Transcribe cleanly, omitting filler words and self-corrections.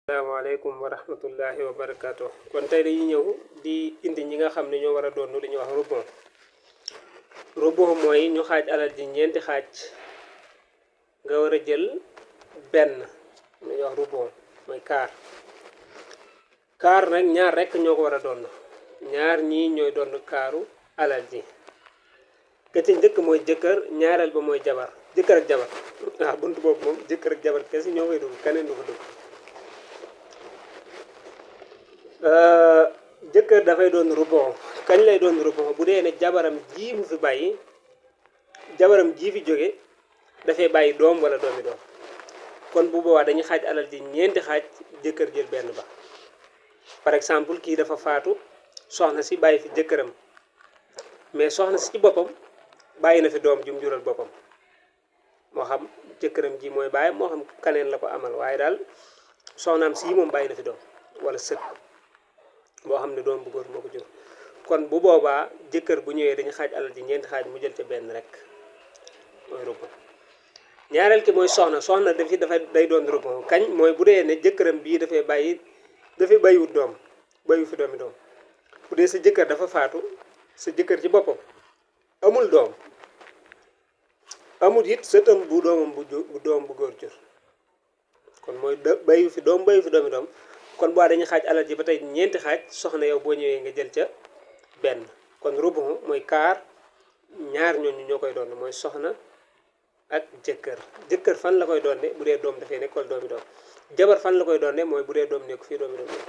Assalamualaikum warahmatullahi wabarakatuh. Kon tay dañuy ñew di indi ñi nga xamni ñoo wara doon li ñu wax rebond. Rebond moy ñu xaj alal di ñenti xaj nga wara jël ben ñu wax rebond moy quart. Quart nak ñaar rek ñoko wara doon. Ñaar ñi ñoy doon quaru alal ji. Ke ci ñëk moy jëkër, ñaaral ba moy jabar. Jëkër ak jabar. Buntu bobu mom jëkër ak jabar kess ñoo fay dugg, keneen du fa dugg. Jëkkër dafay doon rebond kañ lay doon rebond bu dee ne jabaram ji mu fi bàyyi jabaram ji fi jóge dafay bàyyi doom wala doomi doom kon bu boobaa dañuy xaaj alal ji ñeenti xaaj jëkkër jël benn ba. Par exemple kii dafa faatu soxna si bàyyi fi jëkkëram mais soxna si ci boppam bàyyi na fi doom jum jural boppam moo xam jëkkëram ji mooy bàyyi moo xam kaneen la ko amal waaye daal soxnaam si moom bàyyi na fi doom wala sët boo xam ne doom bu góor moo ko jur. Kon bu boobaa jëkkër bu ñëwee dañu xaaj alal ji ñeenti xaaj mu jël ca benn rek mooy rebond. Ñaareel ki mooy soxna day doon rebond kañ mooy bu dee ne jëkkëram bii dafay bàyyiwut doom bàyyiwu fi doomi doom. Bu dee sa jëkkër dafa faatu sa jëkkër ci boppam amul doom amul it sëtam bu doomam bu doom bu góor jur kon mooy bàyyiwu fi doom bàyyiwu fi doomi doom. Kon bo dañuy xaaj alal ji ba tey ñeenti xaaj soxna yow boo ñëwee nga jël ca benn kon rebond mooy quart ñaar ñooñu ñoo koy doon mooy soxna ak jëkkër fan la koy doon ne bu dee doom dafay nekk wala doomi doom. Jabar fan la koy doon ne mooy bu dee doom nekk fii doomi doom nekk